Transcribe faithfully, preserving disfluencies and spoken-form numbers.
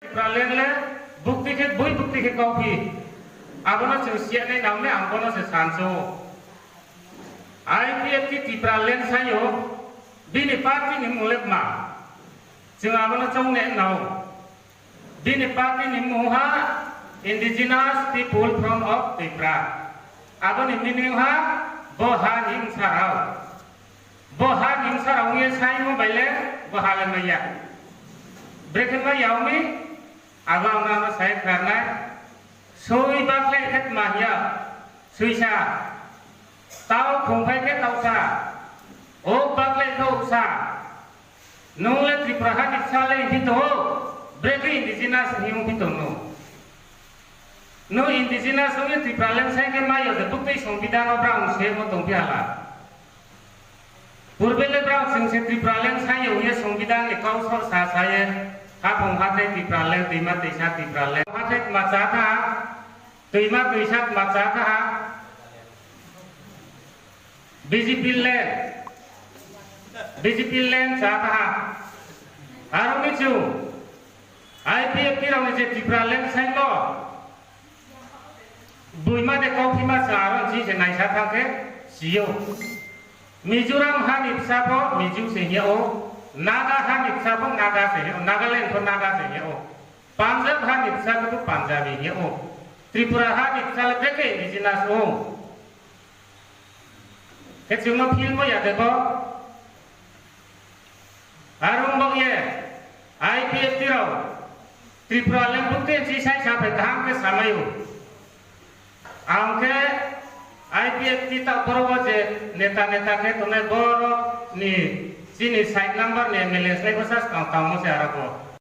Tipraland le bukti khe bui bukti khe kauphi. Abono chwng siyanai namle ang bono se sanso. I P F T Tipraland sayo bini party ni mung le ma. Chwng abono chongnai nao. Bini party ni mung ha Indigenous People Front of Tripura. Aboni meaning ha bo ha ni bwsarao. Bo ha ni bwsarao wngye sai mo baile bo ha le maya. Brekhe maya wngmi abo ang ano sai kharnai. Sui bakle khet mahya. Suisa. Tao khongphai khe taosa. O bakle khe usa. Nung le Tripura ha ni bwsa le himpi tongo, brekhe indigenous himung pi tongo. Nung indigenous wngwi Tipraland sai khe mayo de buktwi Songbidan o brang se mo tongphi hala. Purbe le brang chwng se Tipraland sai yo ye Songbidan ni kau so sa sa ye. Haphung hathai Tipraland, twima twisa Tipraland. Hathai ma cha tha, twima twisa ma cha tha. B J P land, B J P land cha taha. Aro michu, I P F T rok ni je Tipraland saino, buima de kau phima cha aro chi se naisa thang khe sio. Mizoram ha ni bwsa pho Mizo se hia o, Naga ha ni bwsa pho Naga se hia o, Nagaland pho Naga se hia o, Punjab ha ni bwsa pho Punjabi hia o, Tripura ha ni bwsa le beke indigenous o. Khe chwngno phil mo ya de bo. Arung bok ye I P F T rok Tripura leng bukti si sai sa phai kaham khe samai o. Ang khe I P F T ta borok o je neta neta khe tongnai borok ni chini side number ni M L A sai bwsa tang tang mo se aro bo.